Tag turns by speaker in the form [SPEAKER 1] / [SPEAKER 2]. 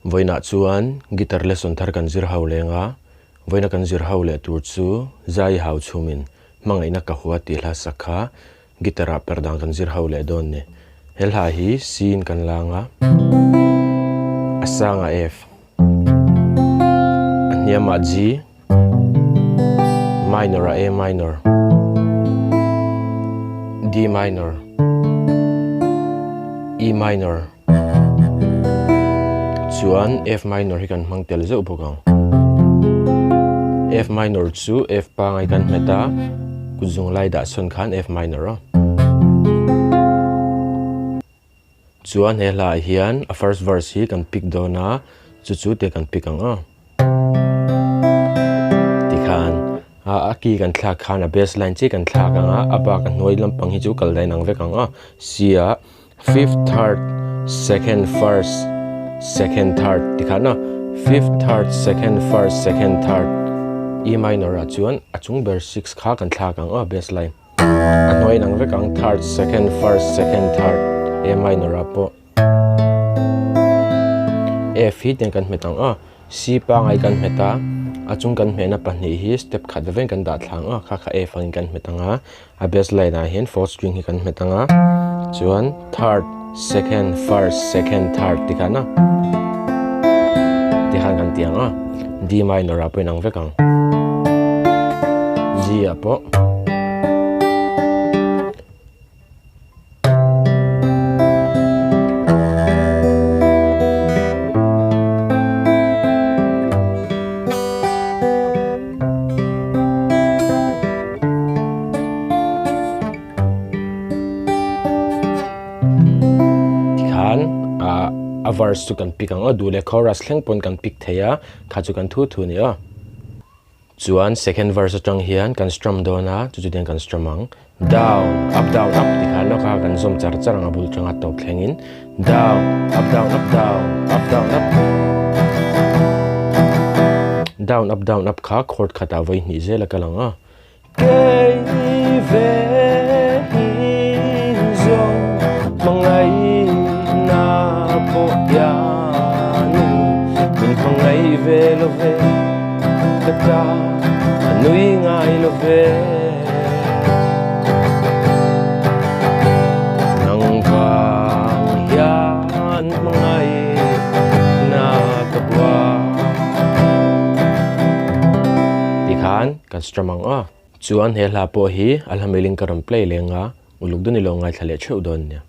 [SPEAKER 1] Vawiinah chuan guitar lesson thar kan zir ho leng a, vawiina kan zir ho leh tur chu zai hau chhumin hmangaihna ka hua tih hla sak kha guitar ah per dan kan zir ho leh dawn ni. He hla hi C in kan lang a, a sangah F, a hniamah G, Minor ah A minor, D minor, E minor chuan F minor hi kan hmang tel zeuh bawk ang. F minor chu F pangai kan hmet a, kut zung lai dah sawn khan F minor a. Chuan he hlaah hian a first verse hi kan pick dawn a, chu chu te kan pick ang a. Tikhan a a key kan thlak khan a bass line chiah kan thlak ang a, a bak a hnuai lampang hi chu kal dahin ang vek ang a. C ah fifth third second first second third tikhan a fifth third second first second third E minor ah chuan a chung ber six kha kan thlak ang a bass line. A hnuai in ang vek ang third second first second third A minor ah pawh F hi tiang kan hmet ang a C pangai kan hmet a a chung kan hmehna pahnih hi step khat vek kan dah thla ang a kha kha F angin kan hmet ang a a bass line ah hian fourth string hi kan hmet ang a chuan third second first second third ti khan a ti khan kan ti ang a D minor ah pawh in ang vek ang G ah pawh. Tikhan ah a verse chu kan pick ang aw duh leh chorus thleng pawn kan pick thei a kha chu kan thu thu a ni aw. Chuan second verse atang hian kan strum dawn a chu chu tiang kan strum ang down up down up tikhan lawk a kan zawm char char ang a bul tanga tawp thleng in down up down up down up down up down up down up kha chord khatah vawi hnih zel a kal ang a. Kei ve hi zawng hmangaihna pawh hianin min hmangaih ve lo ve ka ta a nui ngai lo ve. Nang vang hian hmangaihna ka bua. Tikhan. Kan strum ang a. Chuan he hla pawh hi a hla mailing ka rawn play leng a, uluk dun ilo ngaithla leh theuh dawn nia.